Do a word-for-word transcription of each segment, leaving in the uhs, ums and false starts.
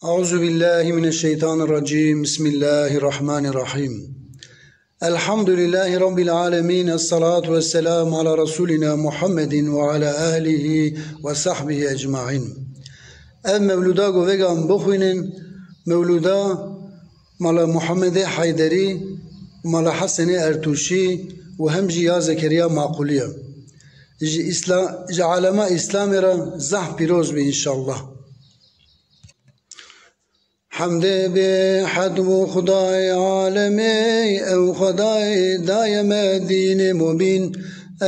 أعوذ بالله من الشيطان الرجيم. بسم الله الرحمن الرحيم. الحمد لله رب العالمين. الصلاة والسلام على رسولنا محمد وعلى آله وصحبه أجمعين. Ev mewlûda ku vêga em bixwînin, mewlûda Mala Muhammedê Heyderî û Mala Hesenê Ertûşî û hem jî ya Zekeriya Maqûlî ye. Ji Îsla-, ji alema Îslamê re zehf pîroz be înşallah. Hemdê bê hed bo Xwedayê alemê, ew Xwedayê daye me dînê mubîn.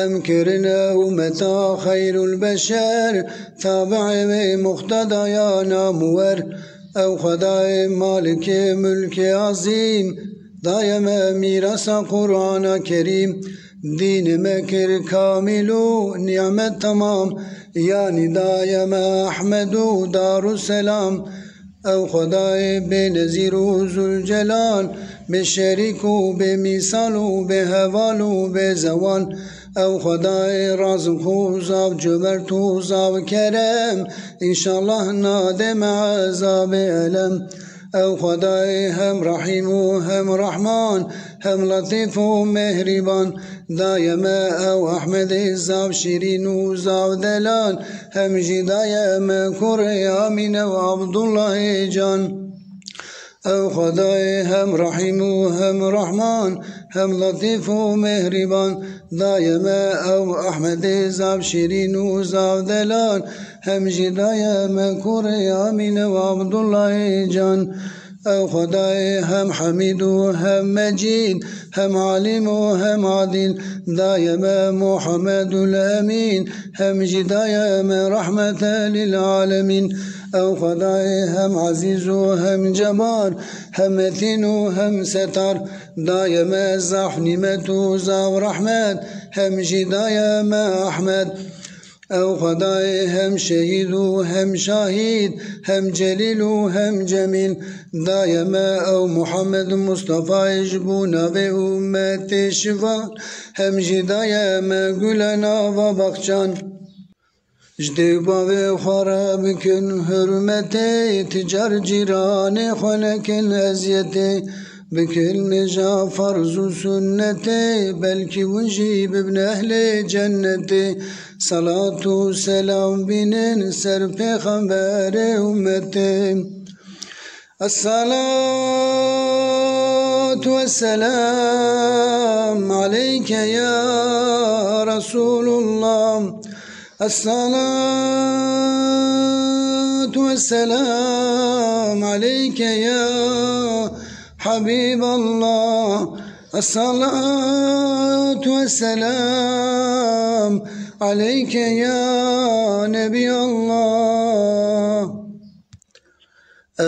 Em kirine ummeta xeyrul beşer, tabi'ê wê muqtedaya namwer. Ew Xwedayê malikê mulkê azîm, daye me mîrasa Qur'ana Kerîm. Dînê me kir kamîl û nîmet temam, yanî daye me Ehmed û Darusselam. Ew Xwedayê bênezîr û Zulcelal, bêşerîk û bêmîsal û bêheval û bêzewal. Ew Xwedayê razix û zav cömert û zav kerem, înşallah nade me ezabê elem. Ew Xwedayê hem Rehîm û hem Rehman, hem Letîf û Mehrîban. Daye me ew Ehmedê zav şîrîn û zav delal, hem jî daye me kurê Amîne û Abdullahê can. Ew Xwedayê hem Rehîm û hem Rehman, hem Letîf û Mehrîban. Daye me ew Ehmedê zav şîrîn û zav delal, hem jî daye me kurê Amîne û Abdullahê can. Ew Xwedayê hem Hemîd û hem Mecîd, hem Alîm û hem Adîl, daye me Muhammedul Emîn, hem jî daye me Rehmete lil Alemîn. Ew Xwedayê hem Ezîz û hem Cebar, hem Metîn û hem Setar, daye me zaf nîmet û zaf rehmet, hem jî daye me Ehmed. Ew Xwedayê hem şehîd û hem şahîd, hem celîl û hem cemîl, daye me ew Muhammed Mustafayê ji bo navê ummetê şivan, hem jî daye me gule nava baxçan. Ji dê û bavê xwe re bikin hurmetê, ti car cîranê xwe nekin eziyetê. Bikin nêja ferz û sunnetê, belkî hûn jî bibin ehlê cennetê. Selat û selam bînin ser pêxemberê ummetê. الصلاة والسلام عليك يا رسول الله. الصلاة والسلام عليك يا حبيب الله. الصلاة والسلام عليك يا نبي الله.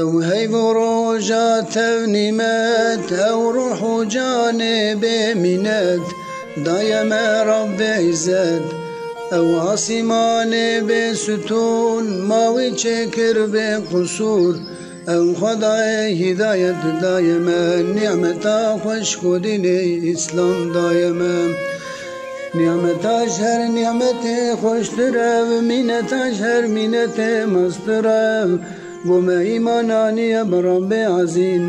Ew heyv û roja tev nîmet, ew ruh û canê bê mînet, daye me Rabbê îzzet. Ew asîmanê bê stûn, ma wî çêkir bê qusûr. Ew Xwedayê hîdayet daye me, nîmeta xweş ku dînê Îslam daye me. Nîmeta ji her nîmetê xweştir e, mîneta ji her mînetê mestir e. Bo me îman aniye bi Rabbê Ezîm,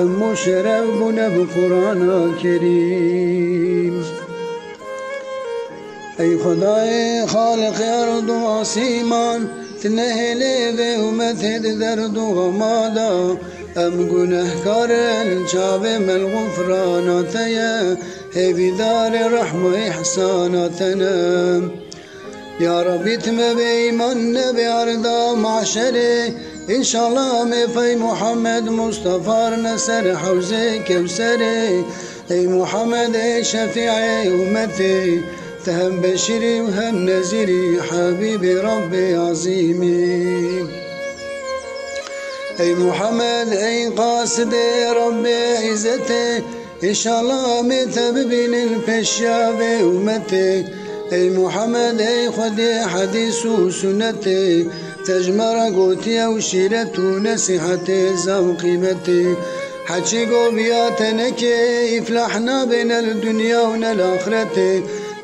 em û şeref bûne bi Qur'ana Kerîm. Ey Xwedayê Xaliqê erd û asîman, tu nehêlê vê umetê di derd û xema de. Em gunehkar in, çavê me li xufrana te ye, hêvîdarê rehma îhsana te ne. Ya Rabbî, tu me bê îman nebê arda mahşerê. Înşallah em ê pey Muhammed Mustafa rine ser hewzê Kewserê. Ey Muhammed, ey şefîê ummetê, tu hem beşîrî û hem nezîrî, Habîbê Rabbê Azîmî. Ey Muhammed, ey qasidê Rabbê îzzetê, Înşallah em ê te bibînin pêşiya vê ummetê. Ey Muhammed, ey Xwedê hedîs û sunnetê, te ji me re gotiye û şîret û nesîhetê zam qîmetê. Heçî goviya te nekê, îflah nabê ne li dinya û ne li axretê.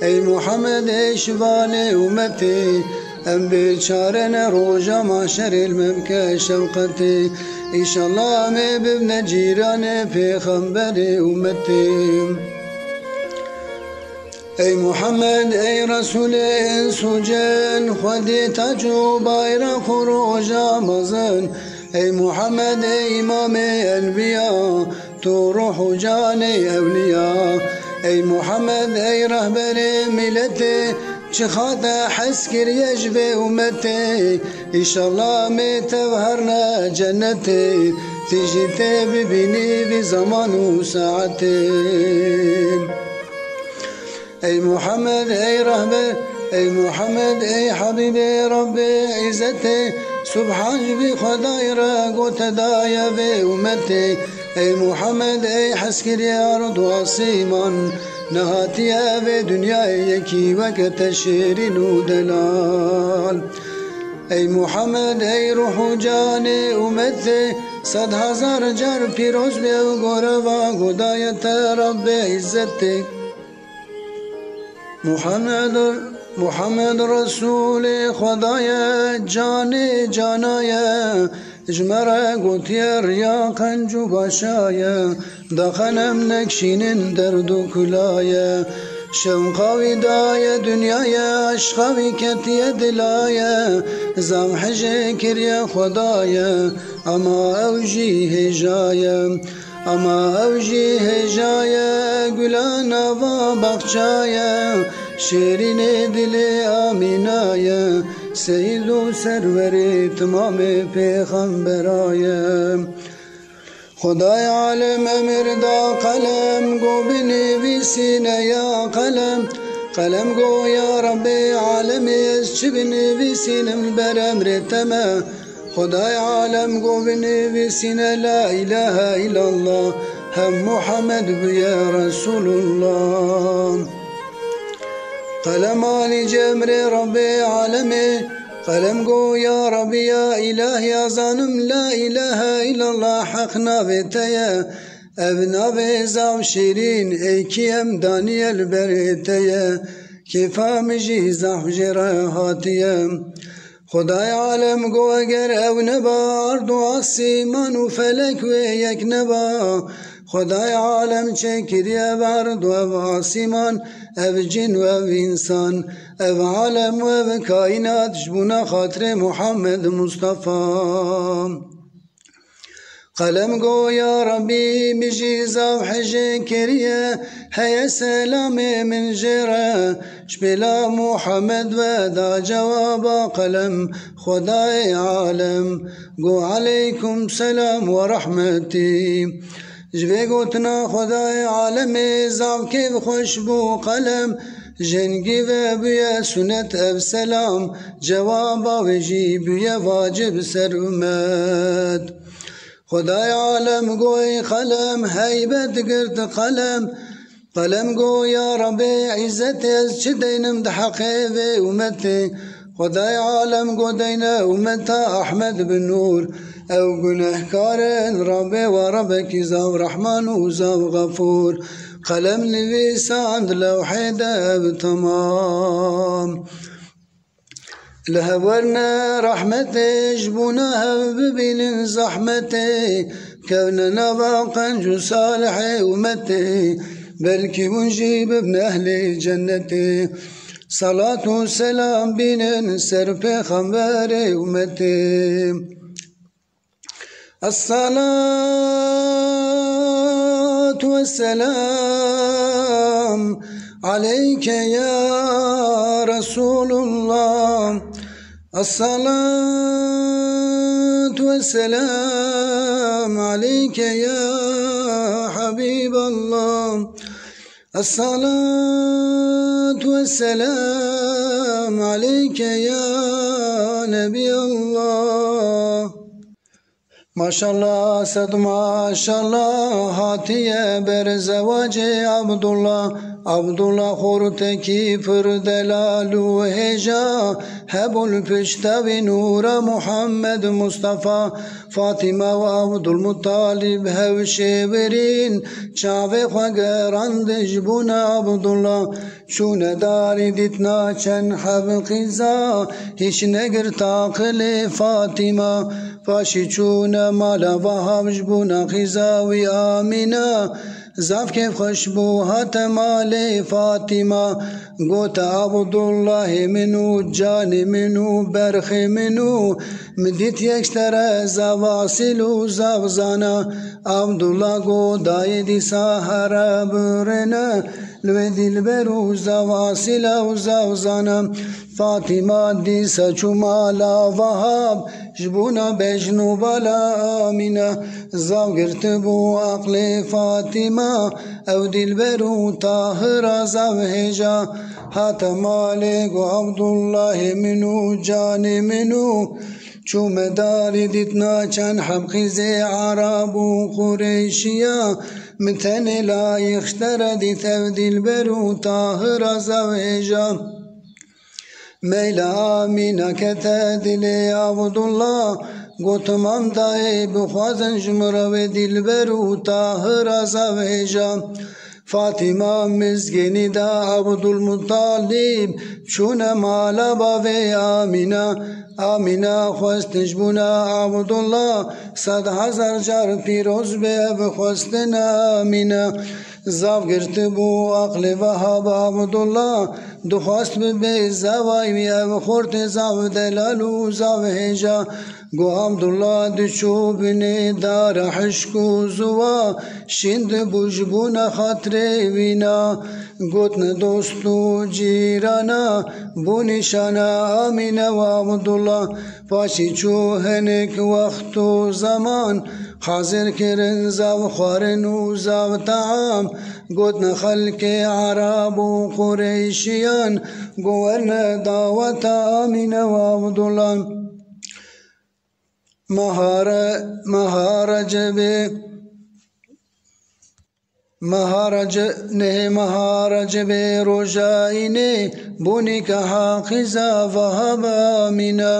Ey Muhammed, ey şivanê ummetê, Em bêçare ne roja mahşerê li me bike şefqetê. Înşallah em ê bibne cîranê pêxemberê ûmetê. Ey Muhammed, ey Resûlê ins û cin, xwedî tac û bayraq û roja mezin. Ey Muhammed, ey Îmamê Enbiya, tu ruh û canê ewliya. Ey Muhammed, ey rehberê miletê, çixa te hez kiriye ji vê umetê. Înşallah mê tev herne cennetê, tî jî tê bibînî vî zaman û saetê. Ey Muhammed, ey rehber, ey Muhammed, ey Habîbê Rabbê Îzzetê, subhan ji vî Xwedayê re gote daye vê umetê. Ey Muhammed, ey hezkirê erd û asîman, nehatiye vê dinyayê yekî weke te şêrîn û delal. Ey Muhammed, ey ruh û canê umetê, sed hezar car pîroz be û goreva godaye te Rabbê Îzzetê. Muhammed, Muhammed Resûlê Xweda ye, canê cana ye, ji me re gotiye riya qenc û başa ye, daxenem nekşînin derd û kula ye. Şewqa wî daye dinya ye, eşqa wî ketiye dila ye, zam hejê kiriye Xweda ye, ema ew jî hêja ye. Ama ew jî hêja ye, gula nava baxça ye, şêrînê dilê Amîna ye, seyîd û serwerê timamê pêxembera ye. Xwedayê alem emir da qelem, go binivîsîne ya qelem. Qelem go ya Rabbê alemê, ez çi binivîsînim li ber emrê te me. Xwedayê alem go binivîsîne la îlahe îlallah, hem Muhammed bûye Resûlullah. Qelem alî cemrê Rabbê alemê, qelem go ya Rabbî ya îlahî, ez zanim la îlahe îlallah heq navê te ye. Ev navê zaf şîrîn ê kî em daniye li berê te ye. Kêfa min jî zaf jê re hatiye. Xwedayê alem go eger ew neba, erd û asîman û felek wê yek neba. Xwedayê alem çêkiriye ev erd û ev asîman, ev cin û ev însan, ev alem û ev kaînat ji bona xatirê Muhammed Mustafa. Qelem go ya Rabbî, min jî zaf hejê kiriye, heye selamê min jê re. Ji pêla Muhammed ve da cewaba qelem, Xwedayê alem go aleykum selam ve rahmetî. Ji vê gotina Xwedayê alemê zaf kêfxweş bû qelem, jengî ve bûye sunet ev selam, cewaba wê jî bûye vacib ser ummet. Xwedayê alem go ey qelem, heybet girt qelem. Qelem go ya Rabbê îzzetê, ez çi deynim di heqê vê umetê. Xwedayê alem go deyne umeta Ahmed bi nûr. Ew gunehkar in, Rabbê wa Rabbekî zaf rehman û zaf xefûr. Qelem nivîsand lewhê de ev temam. Li hev werne rehmetê, ji bona hev bibînin zehmetê. Kevne nava qenc û salihê umetê, belkî hûn jî bibne ehlê cennetê. Salat û selam bînin ser pêxemberê umetê. الصلاة والسلام عليك يا رسول الله. الصلاة والسلام عليك يا حبيب الله. الصلاة والسلام عليك يا نبي الله. Maşallah, sed maşallah, hatiye ber zewacê Abdullah. Abdullah xortekî pir delal û hêja, hebûn pişta wî nûra Muhammed Mustafa. Fatima û Abdulmuttalib hev şêwirîn, çavê xwe gerand ji bona Abdullah. Çûne darî dîtina çend heb qîza, hîç negirta qilê Fatima. Paşî çûne mala Vahab ji bona qîza wî Amîne. Zaf kêfxweş bû, hate malê Fatima. Gote, Abdullahê min û canê min û berxê min û, min dît yek ji te re zaf asîl û zaf zana. Abdullah got, dayê dîsa here birine. Li wê dîlber û zaf asîla û zaf zana. Fatima dîsa çû mala Vahab, ji bona bejn û bala Amîne. Zaf girtibû aqlê Fatima, ew dîlber û tahira zaf hêja. Hate malê got, Abdullahê min û canê min û, çûme darî dîtina çend heb qîzê Erab û Qureyşiya. Min tenê layîq ji te re dît ev dîlber û tahira zaf hêja. Meyla Amîne kete dilê Abdullah, got, mam dayê bixwazin ji min re wê dîlber û tahira zaf hêja. Fatima mizgînî da Abdulmuttalib, çûne mala bavê Amîne. Amîne xwestin ji bona Abdullah, sed hezar car pîroz be ev xwestin Amîne. Zaf girtibû aqlê Vahab Abdullah, dixwest bibe zeway wî, ev xortê zaf delal û zaf hêja. Got, Abdullah diçû binê dara hişk û ziwa, şîn dibû ji bona xatirê wîna. Gotine dost û cîrana, bû nîşana Amîne û Abdullah. Paşî çû hinek wext û zeman, hazir kirin zaf xwarin û zaf team. Gotine xelkê Erab û Qureyşiyan, got, werne daweta Amîne û Abdullah. Meha Re-, meha Recebê, meha Rece-, nehê meha Recebê roja înê, bû nîkeha qîza Vahab Amîne.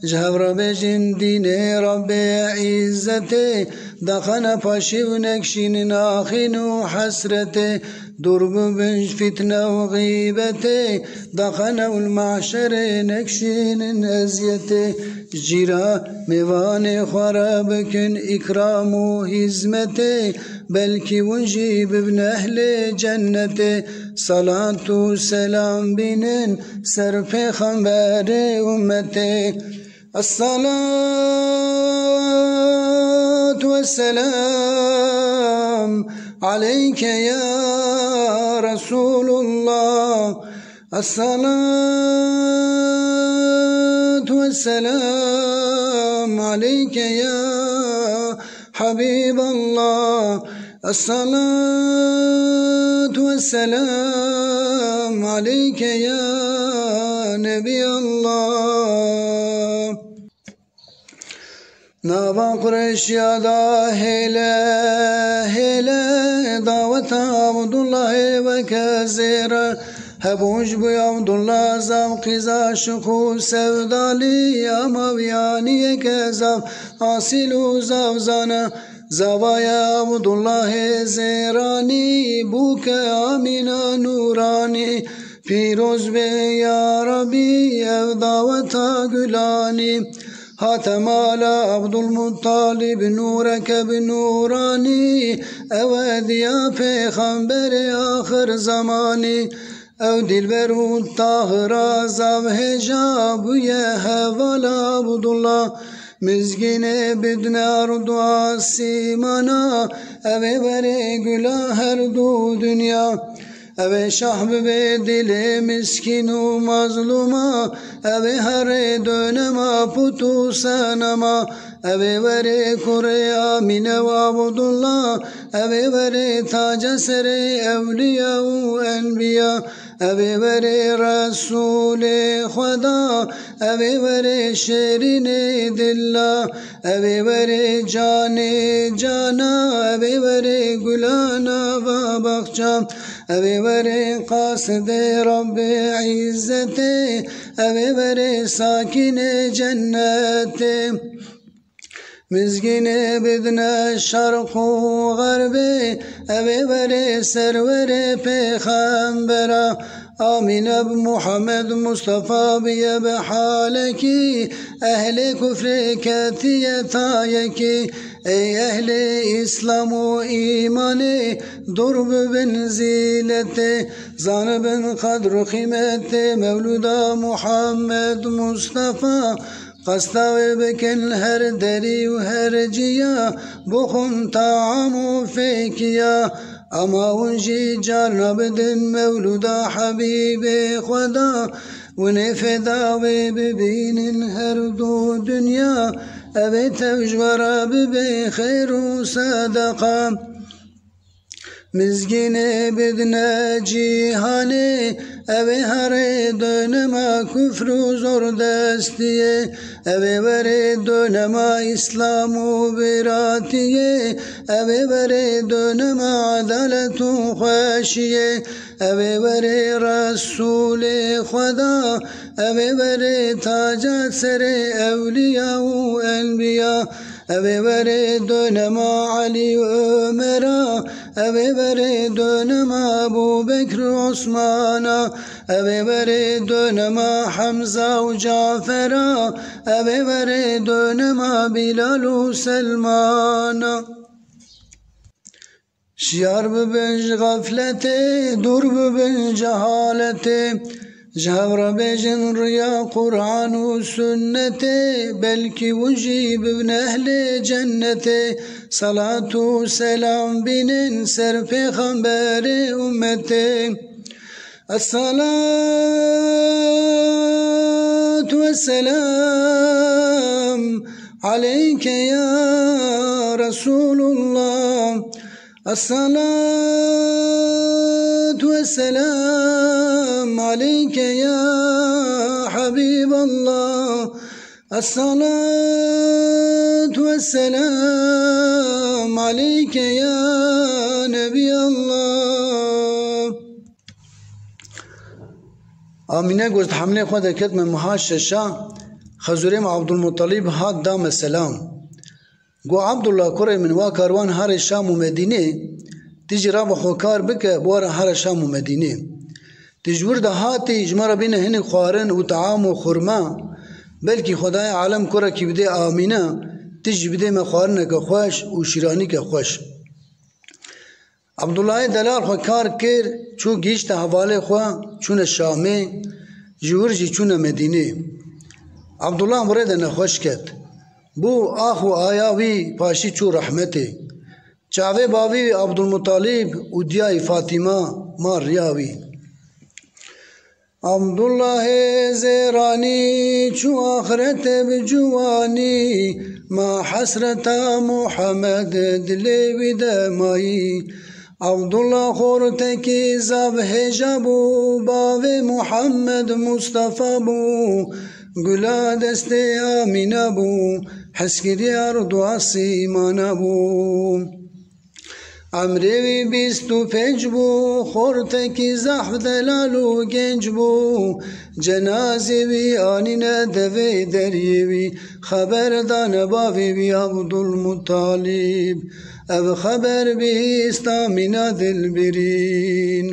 Ji hev re bêjin dînê Rebbê îzzetê, dexene paşî û nekşînin axîn û hesretê. Dûr bibin ji fîtne û xîbetê, dexene û li mehşerê nekşînin eziyetê. Ji cîra mêvanê xwe re bikin îkram û hîzmetê, belkî hûn jî bibin ehlê cennetê. Selat û selam bînin ser pêxemberê ummetê. الصلاة والسلام عليك يا رسول الله. الصلاة والسلام عليك يا حبيب الله. الصلاة والسلام عليك يا نبي الله. Nava Qureyşiya da hêle, hêle, daweta Abdullahê weke zêre. Hebûn ji bo Abdullah zaf qîza şix û sevdalî, ama wî anî yeke zaf asîl û zaf zana. Zavaya Abdullahê zêranî, bûke Amîna nûranî. Pîroz be ya Rabî ev daweta gulanî. Hate mala Abdulmuttalib nûreke bi nûranî, ew e diya pêxemberê axir zemanî. Ew dîlber û tahira zaf hêja bûye hevala Abdullah. Mizgînê bidine erd û asîmana, ew ê were gula her du dinya. Ew ê şah bibe dilê miskîn û mazlûma, ew ê herê dönema put û senema. Ew ê were kurê Amîne û Abdullah, ew ê were taca serê ewliya û enbiya. Ev ê werê Resûlê Xweda, ev ê werê şêrînê dila, ev ê werê canê cana, ev ê werê gula nava baxça, ev ê werê qasidê Rabbê îzzetê, ev ê werê sakînê cennetê. Mizgînê bidine şerq û xerbê, ev ê werê serwerê pêxembera. Amîne bi Muhammed Mustafa biye bi halekî, ehlê kufrê ketiye tayekî. Ey ehlê Îslam û îmanê, dûr bibin zîletê. Zanibin qedr û qîmetê Mewlûda Muhammed Mustafa. Qesta wê bikin her derî û her ciya, bixwin taam û fêkiya. Ama hûn jî carna bidin Mewlûda Hebîbê Xweda. Hûn ê fêda wê bibînin her du dinya. Ev ê tev ji we re bibe xêr û sedeqa. Mizgînê bidine cîhanê, ev ê herê dönema kufr û zordestiyê. Ev ê werê dönema Îslam û biratiyê. Ev ê werê dönema edalet û xweşiyê. Ev ê werê Resûlê Xweda. Ev ê werê taca serê ewliya û enbiya. Ev ê werê dönema Elî û Omera, ev ê werê dönema Ebû Bekr û Osmana, ev ê werê dönema Hemza û Cafera, ev ê werê dönema Bîlal û Selmana. Şiyar bibin ji xefletê, dûr bibin cehaletê. Ji hev re bêjin riya Quran û sunnetê, belkî hûn jî bibin ehlê cennetê. Selat û selam bînin ser pêxemberê ummetê. الصلاة والسلام عليك يا رسول الله. الصلاة والسلام عليك يا حبيب الله. الصلاة والسلام عليك يا نبي الله. Amîne goşt hemlê xwe de ketime meha şeşa, xezûrê me Abdulmutalîb hat da me selam. Got, Abdullah kurê min, wa karwan harê Şam û Medînê, tu jî rabe xwe kar bike, bi we re here Şam û Medînê. Tu ji wir de hatî, ji me re bîne hinek xwarin û team û xurma, belkî Xwedayê alem kurekî bidê Amîne, tu jî bidê me xwarineke xweş û şîranîke xweş. Abdullahê delal xwe kar kir, çû gihîşte hevalê xwe, çûne Şamê, ji wir jî çûne Medînê. Abdullah bi rê de nexweş ket. Bû ax û aya wî, paşî çû rehmetê. Çavê bavî wî Abdulmutalîb û diya wî Fatîma ma riya wî. Abdullahê Zêranî çû axirete bi ciwanî, ma hesreta Muhammed dilê wî de mayî. Abdullah xortekî zaf hêja bû, bavê Muhammed Mustafa bû, gula destê Amîne bû, heskirî erd û asîmana bû. Emrê wî bîst û pênc bû, xortekî zehf delal û genc bû. Cenazê wî anîne devê deriyê wî, xeber dane bavê wî Abdulmutalîb. Ev xeber bihîst Amîna dilbirîn.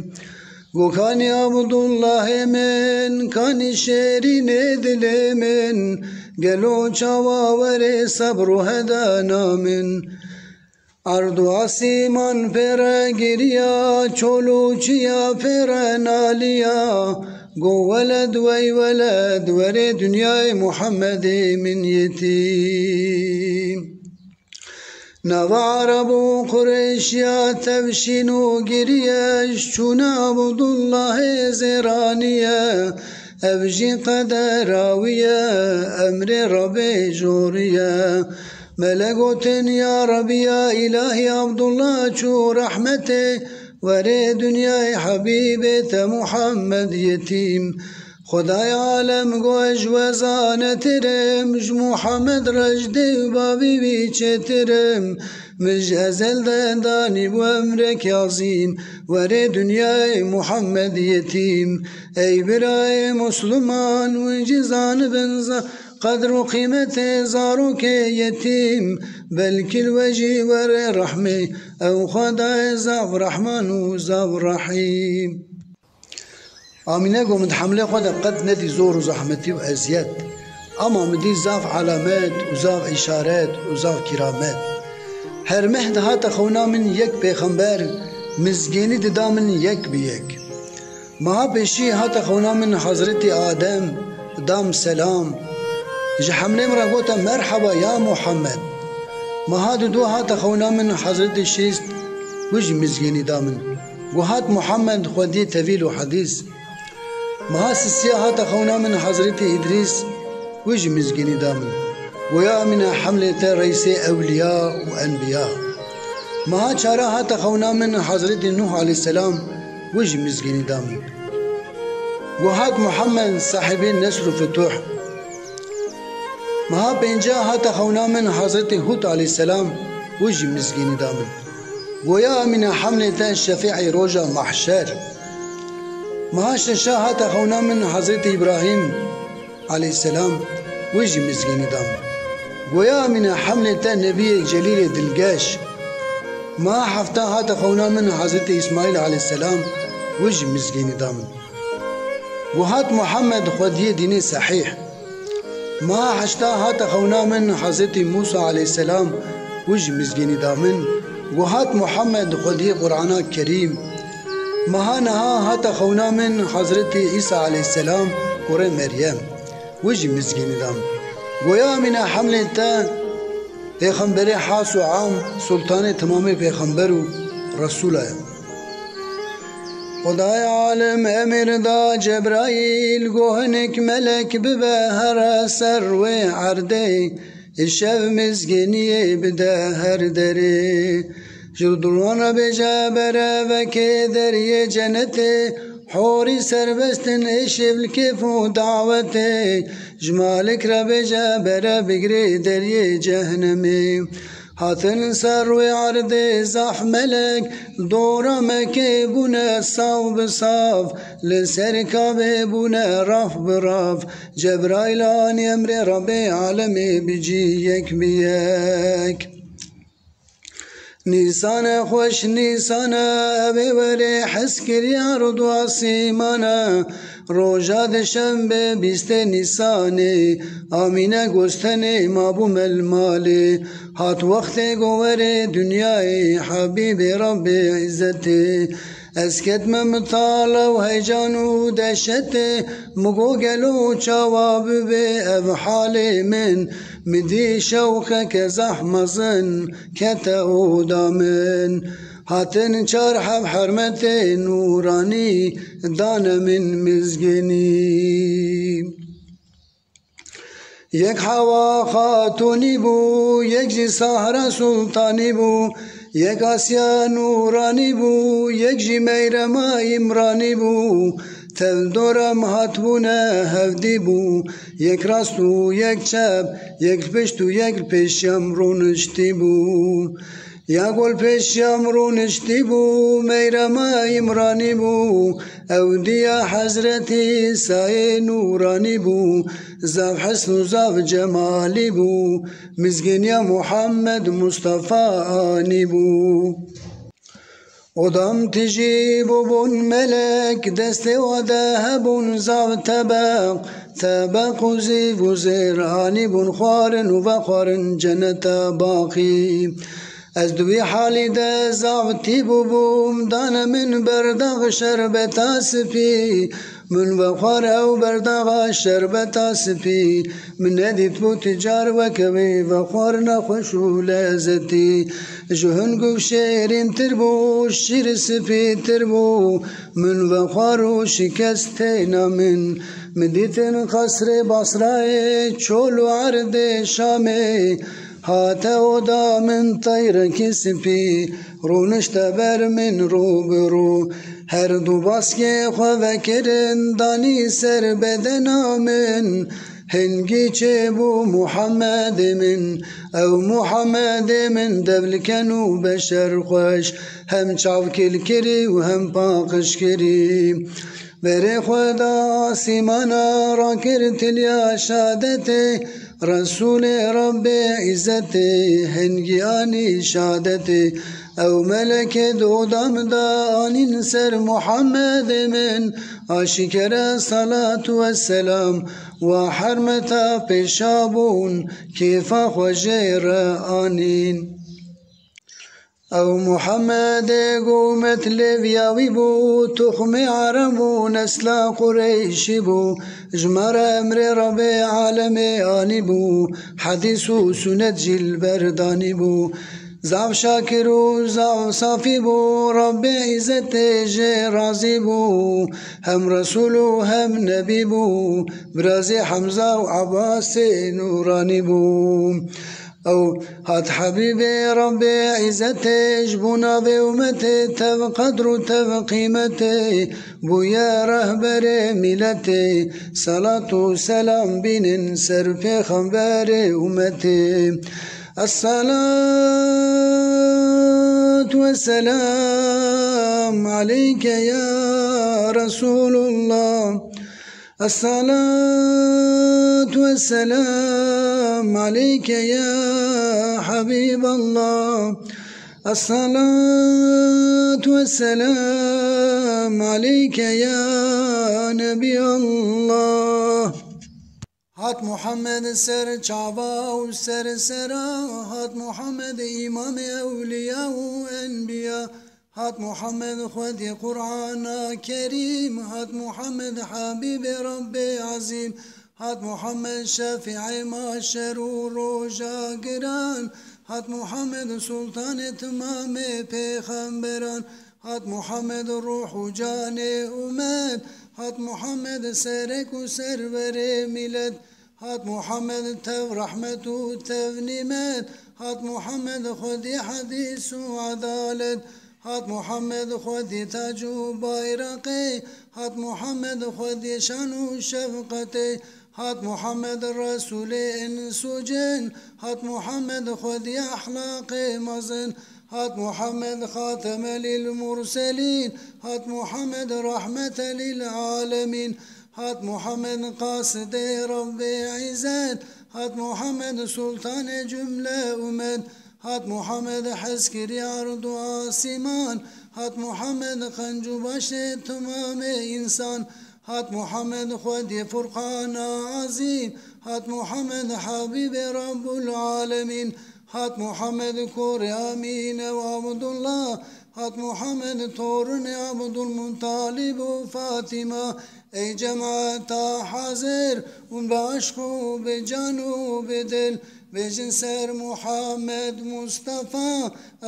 Got, kanî Abdullahê min, kanî şêrînê dilê min, gelo çawa werê sebr û hedana min? Erd û asîman pê re giriya, çol û çiya pê re naliya. Go, weled wey weled, werê dinyayê Muhammedê min yetîm. Nava Ereb û Qurêşiya tevşîn û giriye, ji çûna Abdullahê Zêraniye. Ev jî qedera wî ye, emrê Rebê jorî ye. Melek gotin, ya Rebî, ya îlahî, Abdullah çû rehmetê, Werê dinyayê hebîbê te Muhammed yetîm. Xwedayê alem got, ez ji we zanetir im, ji Muhammed re ji dê û bavî wî çêtir im. Min ji ezel de danîbû emrek yazîm, werê dinyayê Muhammed yetîm. Ey birayê Musluman, hûn jî zanibin za-, qedr û qîmetê zarokê yetîm. Belkî li we jî were rehmê, ew Xwedayê zaf Rehman û zaf Rehîm. Amîne got, min di hemlê xwe de qet nedî zor û zehmetî û eziyet. Ama min dî zaf alamet û zaf îşaret û zaf kîramet. Her meh dihate xewna min yek pêxember, mizgînî dida min yek bi yek. Meha pêşî hate xewna min Hezretî Adem, dam selam. Ji hemlê min re gote, merheba ya Muhammed. Meha dudu hate xewna min Hezretî Şîst, wî jî mizgînî da min. Got, hat Muhammed xwediyê tevîl û hedîs. Meha sisiya hate xewna min Hezretî Îdrîs, wî jî mizgînî da min. Goya Amîne hemlê te reysê ewliya û enbiya. Meha çara hate xewna min Hezretî Nuh aleyhisselam, wî jî mizgînî da min. Got, hat Muhammed sahibê nesr û fituh. Meha pênca hate xewna min Hezretî Hûd aleyhisselam, wî jî mizgînî da min. Goya Amîne hemlê te şefî'ê roja mahşer. Meha şeşa hate xewna min Hezretî Îbrahîm aleyhisselam, wî jî mizgînî da min. Goya Amîne hemlê te nebiyê celîlê dilgeş. Meha hefta hate xewna min Hezretî Îsmaîl aleyhisselam, wî jî mizgînî da min. Got, hat Muhammed xwediyê dînê sehîh. Meha heşta hate xewna min Hezretî Mûsa aleyhisselam, wî jî mizgînî da min. Got, hat Muhammed xwediyê Qur'ana Kerîm. Meha neha hate xewna min Hezretî Îsa aleyhisselam, kurê Meryem, wî jî mizgînî da min. Goya Amîne hemlê te pêxemberê has û am, sultanê temamê pêxember û resûla ye. Xwedayê alem emir da Cebraîl, got, hinek melek bibe here ser wê erdê, îşev mizgîniyê bide her derê. Ji dûran re bêje, bere vekê deriyê cenetê, horî serbest in ê şev li kêf û dawetê. Ji malik re bêje, bere bigirê deriyê cehennemê. Hatin ser wê erdê zaf melek, dora Mekê bûne saw bi sav, li ser Kabê bûne raf bi raf. Cebraîl anî emrê Rabbê alemê bi cî yek bi yek. Nîsane xweş nîsane, ev ê werê hezkirî erd û asîmane. Roja dişembe bîstê nîsanê, Amîne gostenê mabû me li malê. Hat wextê go werê dinyayê, Hebîbê Rabbê îzzetê. Ez ketme mitala û heyecan û dehşetê, min got gelo çawa bibe ev halê min. Min dî şewqeke zehf mezin kete oda min. Hatin çar heb hermetê nûranî, dane min mizgînî. Yek Hewa Xatûnî bû, yek jî Sahra Sultanî bû, yek Asya Nûranî bû, yek jî Meyrema Îmranî bû. Tev dora min hatbûne hevdî bû, yek rast û yek çep, yek li pişt û yek li pêşiya min rûniştî bû. Ya go li pêşiya min rûniştî bû, Meyrema Îmranî bû. Ew diya Hezretî Îsayê nûranî bû, zaf hesn û zaf cemalî bû. Mizgîniya Muhammed Mustafa anî bû. Odam tijî bûbûn melek, destê wa de hebûn zaf tebeq. Tebeq û zîv û zêr anî bûn xwarin û vexwarin ceneta baqî. Ez di wî halî de zaf tî bûbûm, dane min berdax şerbeta spî. Min vexwar ew berdaxa şerbeta spî, min nedîtbû ti car weke wê vexwarina xweş û lezetî. Ji hingû şêrîntir bû, şîr spîtir bû, min vexwar û şikest têna min. Min dîtin qesrê Basrayê, çol û erdê Şamê. Hate oda min teyrekî spî, rûnişte ber min rû bi rû. Her du baskê xwe vekirin, danî ser bedena min. Hingî çêbû Muhammedê min, ew Muhammedê min devliken û beşer xweş, hem çav kil kirî û hem paqij kirî. Berê xwe da asîmana, rakir tiliya şadetê, Resûlê Rabbê îzzetê, hingî anî şadetê. Ew melekê di oda min da anîn ser Muhammedê min, aşîkere salat we selam, wa hermeta pêşa bûn, kêfa xwe jê re anîn. Ew Muhammedê ku umet lêviya wî bû, tuxmê Ereb û nesla Qureyşî bû, ji me re emrê Rebê alemê anî bû, hedîs û sûnet jî li ber danî bû. Zaf şakir û zaf safî bû, Rabbê îzzetê jê razî bû. Hem Resûl û hem Nebî bû, birazê Hemza û Ebasê nûranî bû. Ew hat Hebîbê Rabbê îzzetê, ji bo navê umetê tev qedr û tev qîmetê, bûye rehberê mîletê. Selat û selam bînin ser pêxemberê umetê. الصلاة والسلام عليك يا رسول الله. الصلاة والسلام عليك يا حبيب الله. الصلاة والسلام عليك يا نبي الله. Hat Muhammed ser çava û ser sera, hat Muhammed îmamê ewliya û enbiya, hat Muhammed xwedî Qur'ana Kerîm, hat Muhammed Habîbê Rabbê Ezîm, hat Muhammed şefî'ê maşer û roja giran, hat Muhammed sultanê timamê pêxemberan, hat Muhammed ruh û canê umet, hat Muhammed serek û serverê mîlet, hat Muhammed tev rehmet û tev nîmet, hat Muhammed xwedî hedîs û edalet, hat Muhammed xwedî tac û bayraqê, hat Muhammed xwedî şan û şefqetê, hat Muhammed Resûlê îns û cin, hat Muhammed xwedî ehlaqê mezin, hat Muhammed xatemelîl murselîn, hat Muhammed rehmetelîl alemîn, hat Muhammed qasidê Rabbê îzzet, hat Muhammed sultanê cumle umet, hat Muhammed hezkirî erd û asîman, hat Muhammed qenc û başê timamê însan, hat Muhammed xwedî Furqana Ezîm, hat Muhammed Habîbê Rabbul Alemîn, hat Muhammed korê Amîne û Abdullah, hat Muhammed torunê Abdulmuttalib û Fatima. Ey cemaeta hazir, hûn bi eşq û bi can û bi dil bêjin ser Muhammed Mustafa,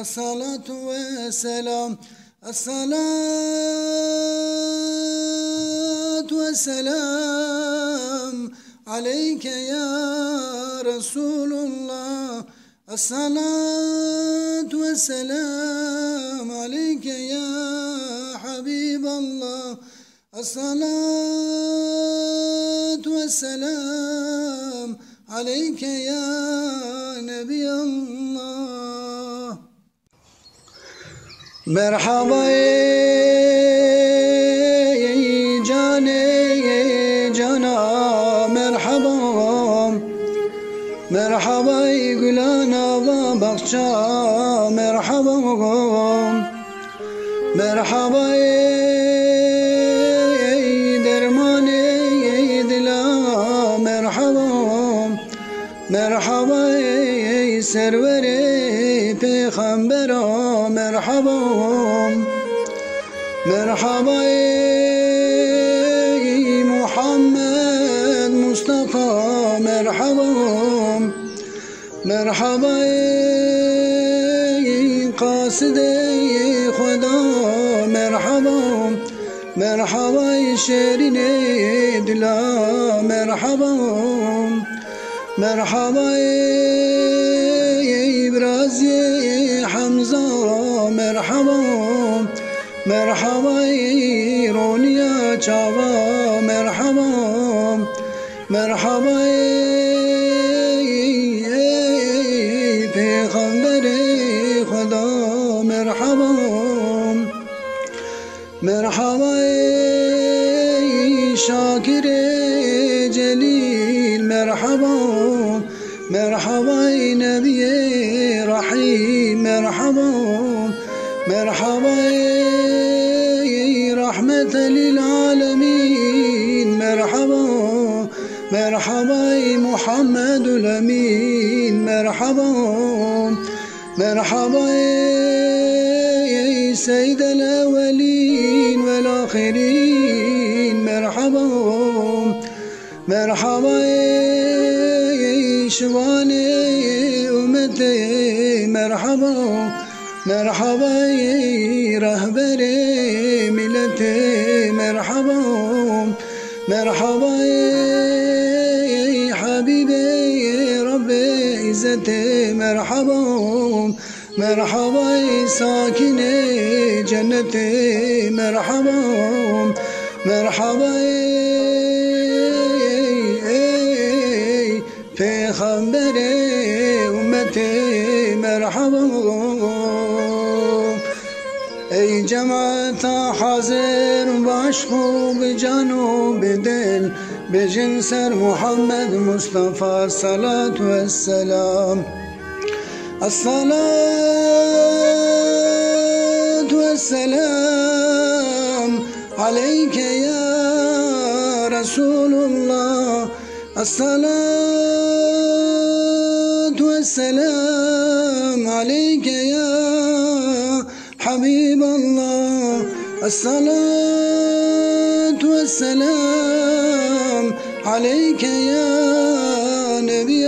الصلاة والسلام. الصلاة والسلام عليك يا رسول الله. الصلاة والسلام عليك يا حبيب الله. الصلاة والسلام عليك يا نبي الله. Merhaba ey canê cana, merhaba. Merhaba ey gulana va baxça, merhaba. Merhaba ey dermanê dila, merhaba. Merhaba ey serwerê pêxembera, merhaba. Merhaba ey Muhammed Mustafa, merhaba. Merhaba ey qasidê Xweda, merhaba. Merhaba ey şêrînê dila, merhaba. Merhaba ey Raziyê Hemza merhaba, merhaba ey roniya çava merhaba, merhaba ey, ey pêxemberê Xweda merhaba. Merhaba ey Şakirê Celîl, merhaba. Merhaba ey Nebiyê Rahîm, merhaba. Merhaba ey Rahmete lil Alemîn, merhaba. Merhaba ey Muhammedul Emîn, merhaba. Merhaba ey Seyyidel Ewwelîn vel Ahirîn, merhaba. Merhaba ey şivanê ummetê, merhaba. Merhaba ey rehberê milletê, merhaba. Merhaba ey Habîbê Rabbê îzzetê, merhaba. Merhaba ey sakînê cennetê, merhaba. Merhaba ey, ey pêxemberê ummetê, merhaba. Ey cemaeta hazir, bi eşq û bi can û bi dil, bêjin ser Muhammed Mustafa salat ve selam. الصلاة والسلام عليك يا رسول الله. الصلاة والسلام عليك يا حبيب الله. الصلاة والسلام عليك يا نبي